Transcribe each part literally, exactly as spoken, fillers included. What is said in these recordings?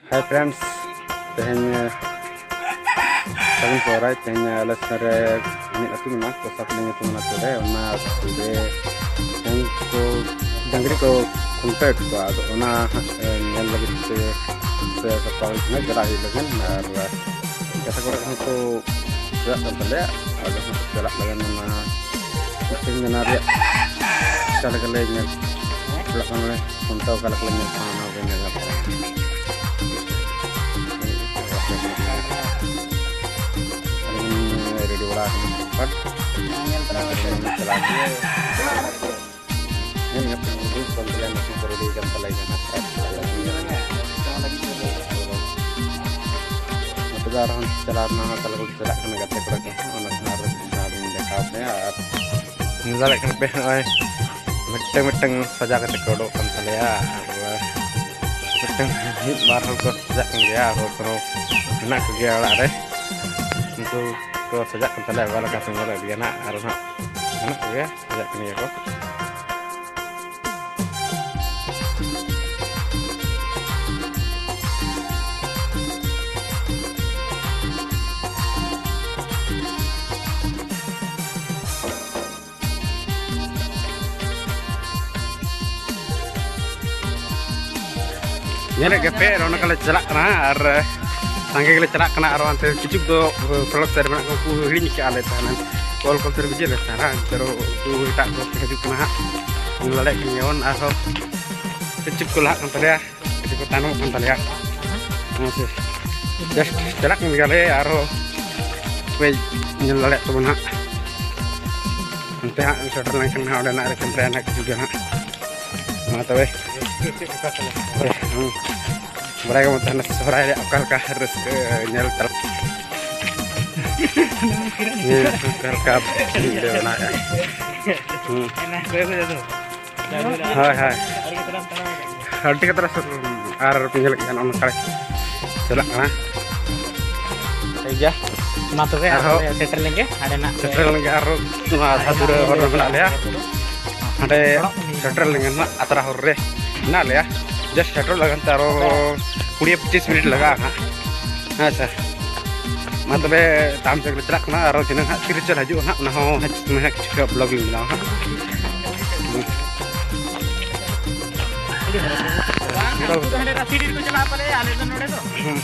Hi friends, ᱛᱮᱦᱮᱧ, ᱥᱟᱹᱜᱩᱱ ᱥᱚᱦᱨᱟᱭ᱾ ᱛᱮᱦᱮᱧ ᱟᱞᱮ ᱥᱮᱫ ᱨᱮ ᱢᱤᱫ ᱟᱹᱛᱩ ᱢᱮᱱᱟᱜᱼᱟ, ᱠᱚᱥᱟᱯᱞᱤ ᱧᱩᱛᱩᱢ ᱚᱱᱟ ᱟᱹᱛᱩ ᱨᱮ᱾ ᱚᱱᱟ ᱟᱹᱛᱩ ᱨᱮ ᱛᱮᱦᱮᱧ ᱠᱚ ᱰᱟᱹᱝᱨᱤ ᱠᱚ ᱠᱷᱩᱱᱴᱟᱹᱣᱮᱫ ᱠᱚᱣᱟ᱾ ᱟᱫᱚ ᱚᱱᱟ ᱦᱟᱸᱜ, ᱮ, ᱧᱮᱞ ᱞᱟᱹᱜᱤᱫ ᱛᱮ ᱥᱮ ᱥᱟᱯᱲᱟᱣ ᱞᱟᱹᱜᱤᱫ ᱛᱮ ᱪᱟᱞᱟᱜ ᱦᱩᱭᱩᱜ ᱞᱟᱹᱜᱤᱫ᱾ ᱟᱨ ᱜᱟᱛᱮ ᱠᱚᱲᱟ ᱠᱚᱦᱚᱸ ᱠᱚ ᱪᱟᱞᱟᱜ ᱠᱟᱱ ᱛᱟᱞᱮᱭᱟ᱾ ᱟᱫᱚ ᱦᱟᱸᱜ ᱪᱟᱞᱟᱜ ᱞᱟᱹᱜᱤᱫ ᱚᱱᱟ ᱢᱤᱫᱴᱮᱱ ᱢᱮᱱᱟᱜ ᱨᱮᱭᱟᱜ ᱚᱠᱟ ᱞᱮᱠᱟ ᱞᱮ ᱧᱮᱞ ᱪᱟᱞᱟᱜ ᱠᱟᱱᱟ, ᱞᱮ ᱠᱷᱩᱱᱴᱟᱹᱣ ᱚᱠᱟ ᱞᱮᱠᱟ ᱞᱮ ᱧᱮᱞ ᱠᱚᱣᱟ, ᱚᱱᱟ ᱠᱚ ᱧᱮᱞ ᱧᱟᱢᱚᱜᱼᱟ᱾ ᱟᱹᱞᱤᱧ ᱨᱮᱰᱤ ᱵᱟᱲᱟ ᱟᱠᱟᱱᱟ᱾ ᱪᱟᱞᱟᱜ ᱜᱮ᱾ ᱧᱮᱞ ᱠᱟᱛᱮ ᱫᱩᱲᱩᱵ ᱠᱟᱱ ᱛᱟᱞᱮᱭᱟ, ᱱᱩᱠᱩ ᱠᱚ ᱨᱮᱰᱤ ᱠᱟᱱ ᱛᱟᱞᱮ ᱜᱮᱭᱟ ᱦᱟᱸᱜ᱾ ᱱᱚᱛᱮ ᱫᱚ ᱟᱨᱦᱚᱸ ᱪᱟᱞᱟᱣ ᱨᱮᱱᱟᱜ ᱦᱚᱸ ᱛᱟᱞᱮ ᱠᱚ ᱪᱟᱞᱟᱜ ᱠᱟᱱᱟ, ᱜᱟᱛᱮ ᱠᱚᱲᱟ ᱠᱚ᱾ ᱚᱱᱟ ᱠᱚ ᱟᱨ ᱢᱤᱫ ᱫᱷᱟᱣ ᱞᱤᱧ ᱫᱮᱠᱷᱟᱣ ᱯᱮᱭᱟ᱾ ᱟᱨ ᱧᱮᱞ ᱫᱟᱲᱮᱭᱟᱜ ᱠᱟᱱᱟ ᱯᱮ, ᱱᱚᱜᱼᱚᱭ ᱢᱤᱫᱴᱟᱝ ᱢᱤᱫᱴᱟᱝ ᱥᱟᱡᱟᱣ ᱠᱟᱛᱮ ᱠᱚ ᱩᱰᱩᱠ ᱠᱟᱱ ᱛᱟᱞᱮᱭᱟ᱾ ᱟᱨ ᱢᱤᱫᱴᱟᱝ ᱢᱤᱫ ᱵᱟᱨ ᱦᱚᱲ ᱠᱚ ᱥᱟᱡᱟᱜ ᱠᱟᱱ ᱜᱮᱭᱟ, ᱟᱨ ᱦᱚᱲ ᱠᱚᱦᱚᱸ ᱢᱮᱱᱟᱜ ᱠᱚᱜᱮᱭᱟ ᱚᱲᱟᱜ ᱨᱮ᱾ ᱩᱱᱠᱩ ᱠᱚ ᱥᱟᱡᱟᱜ ᱠᱟᱱ ᱛᱟᱞᱮᱭᱟ, ᱚᱠᱟ ᱞᱮᱠᱟ ᱯᱮ ᱧᱮᱞᱮᱫ ᱜᱮᱭᱟ ᱱᱟᱜ᱾ ᱟᱨ ᱱᱟᱜ ᱢᱮᱱᱟᱜ ᱠᱚᱜᱮᱭᱟ, ᱥᱟᱡᱟᱜ ᱠᱟᱱ ᱜᱮᱭᱟ ᱠᱚ᱾ ᱧᱮᱞᱮᱫ ᱜᱮᱯᱮ, ᱟᱨ ᱚᱱᱟ ᱠᱚᱞᱮ ᱪᱟᱞᱟᱜ ᱠᱟᱱᱟ᱾ ᱟᱨ ᱥᱟᱸᱜᱮ ᱜᱮᱞᱮ ᱪᱟᱞᱟᱜ ᱠᱟᱱᱟ᱾ ᱟᱨ ᱦᱟᱱᱛᱮ ᱠᱤᱪᱷᱩ ᱫᱚ ᱥᱚᱲᱚᱠ ᱥᱮᱫ ᱨᱮ ᱢᱮᱱᱟᱜ ᱠᱚᱣᱟ, ᱩᱱᱠᱩ ᱦᱤᱲᱤᱧ ᱟᱠᱟᱫᱼᱟ ᱞᱮ ᱛᱟᱦᱮᱱᱟ, ᱠᱚᱞ ᱠᱚᱞ ᱛᱮ ᱵᱤᱡᱤ ᱞᱮ ᱛᱟᱦᱮᱱᱟ᱾ ᱱᱤᱛᱚᱜ ᱩᱱᱠᱩ ᱮᱴᱟᱜ ᱠᱚ ᱦᱤᱡᱩᱜ ᱠᱟᱱᱟ ᱦᱟᱸᱜ, ᱧᱮᱞ ᱫᱟᱲᱮᱭᱟᱜ ᱠᱟᱱ ᱜᱮᱭᱟᱵᱚᱱ᱾ ᱟᱨᱦᱚᱸ ᱠᱤᱪᱷᱩ ᱠᱚ ᱞᱟᱦᱟᱜ ᱠᱟᱱ ᱛᱟᱞᱮᱭᱟ, ᱠᱤᱪᱷᱩ ᱠᱚ ᱛᱟᱭᱱᱚᱢᱚᱜ ᱠᱟᱱ ᱛᱟᱞᱮᱭᱟ᱾ ᱦᱮᱸ ᱥᱮ, just ᱪᱟᱞᱟᱜ ᱠᱟᱱ ᱜᱮᱭᱟᱞᱮ᱾ ᱟᱨᱦᱚᱸ ᱠᱟᱹᱡ ᱧᱮᱞ ᱫᱟᱲᱮᱭᱟᱜ ᱛᱟᱵᱚᱱ ᱦᱟᱸᱜ, ᱚᱱᱛᱮ ᱦᱟᱸᱜ ᱥᱮᱴᱮᱨ ᱞᱮᱱᱠᱷᱟᱱ ᱦᱟᱸᱜ ᱚᱸᱰᱮᱱᱟᱜ ᱨᱮ ᱠᱮᱢᱨᱟ ᱦᱟᱸᱜ ᱠᱤᱪᱷᱩ ᱜᱟᱱ ᱦᱟᱸᱜ᱾ ᱢᱟ ᱛᱚᱵᱮ᱾ ᱦᱮᱸ᱾ ᱵᱟᱲᱟᱭ ᱜᱮᱵᱚᱱ ᱛᱟᱦᱮᱱᱟ ᱥᱚᱦᱨᱟᱭ ᱨᱮ ᱚᱠᱟ ᱞᱮᱠᱟ ᱨᱟᱹᱥᱠᱟᱹ ᱧᱮᱞ ᱪᱟᱞᱟᱜ᱾ ᱦᱮᱸ, ᱚᱠᱟ ᱞᱮᱠᱟ video ᱵᱮᱱᱟᱣᱮᱫᱼᱟ᱾ ᱦᱮᱸ᱾ ᱦᱳᱭ, ᱦᱳᱭ᱾ ᱟᱹᱰᱤ ᱠᱟᱛᱨᱟ ᱥᱩᱨ ᱟᱨ ᱧᱮᱞᱮᱫ ᱠᱟᱱ ᱚᱱᱠᱟ ᱪᱟᱞᱟᱜ ᱠᱟᱱᱟ᱾ ᱴᱷᱤᱠ ᱜᱮᱭᱟ, ᱢᱟ ᱛᱚᱵᱮ ᱟᱨᱦᱚᱸ ᱟᱨᱦᱚᱸ ᱥᱮᱴᱮᱨ ᱞᱮᱱᱜᱮ ᱦᱟᱸᱰᱮ ᱱᱟᱜ ᱥᱮᱴᱮᱨ ᱞᱮᱱᱜᱮ ᱟᱨᱦᱚᱸ ᱱᱚᱣᱟ ᱟᱫᱷᱟ ᱫᱩᱨᱟᱹ ᱦᱚᱨ ᱨᱮ ᱢᱮᱱᱟᱜ ᱞᱮᱭᱟ᱾ ᱦᱟᱸᱰᱮ ᱥᱮᱴᱮᱨ ᱞᱮᱱᱜᱮ ᱱᱟᱜ ᱟᱛᱨᱟ ᱦᱚᱨ ᱨᱮ ᱢᱮᱱᱟᱜ ᱞᱮᱭᱟ᱾ Just ᱥᱮᱴᱮᱨᱚᱜ ᱞᱟᱹᱜᱤᱫ ᱛᱮ ᱟᱨᱚ ᱠᱩᱲᱤ ᱯᱚᱸᱪᱤᱥ ᱢᱤᱱᱤᱴ ᱞᱟᱜᱟᱜᱼᱟ ᱦᱟᱸᱜ᱾ ᱦᱮᱸ ᱥᱮ, ᱢᱟ ᱛᱚᱵᱮ ᱛᱟᱭᱚᱢ ᱥᱮᱫ ᱞᱮ ᱪᱟᱞᱟᱜ ᱠᱟᱱᱟ᱾ ᱟᱨᱚ ᱛᱤᱱᱟᱹᱜ ᱦᱟᱸᱜ ᱛᱤᱨᱮ ᱪᱟᱞ ᱦᱤᱡᱩᱜᱼᱟ ᱦᱟᱸᱜ, ᱚᱱᱟ ᱦᱚᱸ ᱦᱟᱸᱜ ᱢᱟᱱᱮ ᱠᱤᱪᱷᱩ ᱵᱞᱚᱜ ᱞᱤᱧ ᱵᱮᱱᱟᱣᱟ ᱦᱟᱸᱜ᱾ ᱵᱟᱝ, ᱩᱱᱠᱩ ᱫᱚ ᱦᱟᱸᱰᱮ ᱨᱟᱥᱤᱰᱤ ᱨᱮᱠᱚ ᱪᱟᱞᱟᱜᱼᱟ ᱯᱟᱞᱮ, ᱟᱞᱮ ᱫᱚ ᱱᱚᱰᱮ ᱫᱚ᱾ ᱦᱩᱸ᱾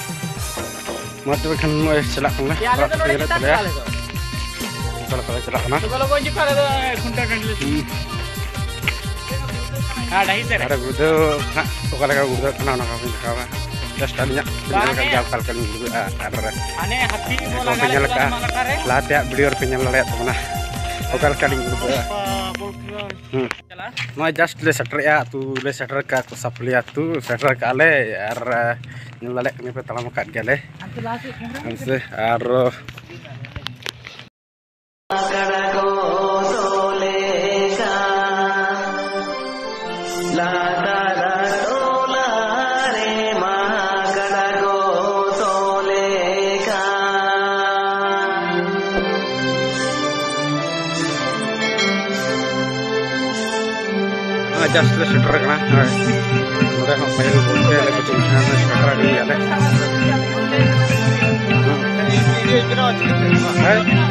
ᱢᱟ ᱛᱚᱵᱮ ᱠᱷᱟᱱ ᱱᱚᱜᱼᱚᱭ ᱪᱟᱞᱟᱜ ᱠᱟᱱᱟ᱾ ᱮ, ᱟᱞᱮ ᱫᱚ ᱱᱚᱰᱮ ᱪᱮᱫᱟᱜ ᱛᱟᱞᱮᱭᱟ᱾ ᱟᱞᱮ ᱫᱚ? ᱚᱠᱟ ᱞᱮᱠᱟ ᱞᱮ ᱪᱟᱞᱟᱜ ᱠᱟᱱᱟ? ᱛᱚᱵᱮ ᱞᱚᱜᱚᱱ ᱦᱤᱡᱩᱜ ᱯᱮ, ᱟᱞᱮ ᱫᱚ ᱠᱷᱩᱱᱴᱟᱹᱣ ᱴᱟᱺᱰᱤ ᱞᱮ ᱦᱩᱸ᱾ ᱦᱮᱸ, ᱰᱟᱹᱦᱤ ᱥᱮᱫ ᱨᱮ᱾ ᱟᱨ ᱜᱩᱲᱫᱟᱹᱣ ᱦᱟᱸᱜ ᱚᱠᱟ ᱞᱮᱠᱟ ᱜᱩᱲᱫᱟᱹᱜ ᱠᱟᱱᱟ, ᱚᱱᱟ ᱠᱚ ᱵᱤᱱ ᱫᱮᱠᱷᱟᱣᱟ᱾ Just ᱟᱹᱞᱤᱧᱟᱜ ᱵᱤᱱ ᱧᱮᱞ ᱵᱟᱝ ᱠᱟᱜ ᱜᱮᱭᱟ, ᱦᱮᱸ᱾ ᱚᱠᱟ ᱞᱮᱠᱟ ᱞᱤᱧ ᱜᱩᱲᱫᱟᱹᱜᱼᱟ᱾ ᱟᱨ ᱦᱟᱱᱮ ᱦᱟᱹᱛᱤ ᱠᱚ ᱡᱟᱦᱟᱸ ᱠᱚ ᱞᱟᱜᱟ ᱯᱮ ᱧᱮᱞ ᱞᱮᱫ ᱠᱚᱣᱟ ᱠᱟᱜᱼᱟ, ᱢᱟᱞᱟ ᱨᱮ᱾ ᱞᱟᱦᱟ ᱛᱮᱭᱟᱜ video ᱨᱮᱯᱮ ᱧᱮᱞ ᱫᱟᱲᱮᱭᱟᱜ ᱛᱟᱵᱚᱱᱟ, ᱚᱠᱟ ᱞᱮᱠᱟ ᱞᱤᱧ ᱜᱩᱲᱫᱟᱹᱜᱼᱟ᱾ ᱵᱚᱞ ᱠᱷᱮᱞ ᱦᱩᱸ᱾ ᱪᱟᱞᱟᱜᱼᱟ᱾ ᱱᱚᱜᱼᱚᱭ just ᱞᱮ ᱥᱮᱴᱮᱨᱮᱜᱼᱟ ᱟᱹᱛᱩ, ᱞᱮ ᱥᱮᱴᱮᱨ ᱠᱟᱜᱼᱟ ᱠᱚᱥᱟᱯᱷᱩᱞᱤ ᱟᱹᱛᱩ, ᱥᱮᱴᱮᱨ ᱠᱟᱜᱼᱟ ᱞᱮ᱾ ᱟᱨ, ᱧᱮᱞ ᱫᱟᱲᱮᱭᱟᱜ ᱠᱟᱱᱟ ᱯᱮ, ᱛᱟᱲᱟᱢ ᱟᱠᱟᱫ ᱜᱮᱭᱟᱞᱮ᱾ ᱦᱟᱱᱛᱮ ᱞᱟᱦᱟ ᱥᱮᱫ ᱯᱷᱳᱱ ᱨᱮ᱾ ᱦᱮᱸ ᱥᱮ, ᱟᱨ ᱱᱚᱜᱼᱚᱭ just ᱞᱮ ᱥᱮᱴᱮᱨ ᱟᱠᱟᱱᱟ᱾ ᱱᱚᱜᱼᱚᱭ ᱱᱚᱰᱮ ᱦᱚᱸ ᱯᱟᱹᱦᱤᱞ ᱜᱚᱢᱠᱮ ᱞᱮ ᱠᱩᱪᱤᱧ ᱠᱟᱱᱟ, ᱥᱮᱴᱮᱨ ᱟᱠᱟᱱ ᱜᱮᱭᱟᱞᱮ᱾ ᱦᱮᱸ᱾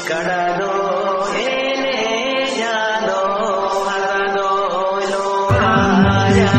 ᱠᱟᱰᱟ ᱫᱚ ᱮᱱᱮᱡᱟ ᱫᱚ, ᱦᱟᱨᱟ ᱫᱚᱭ ᱞᱚᱦᱟᱭᱟ᱾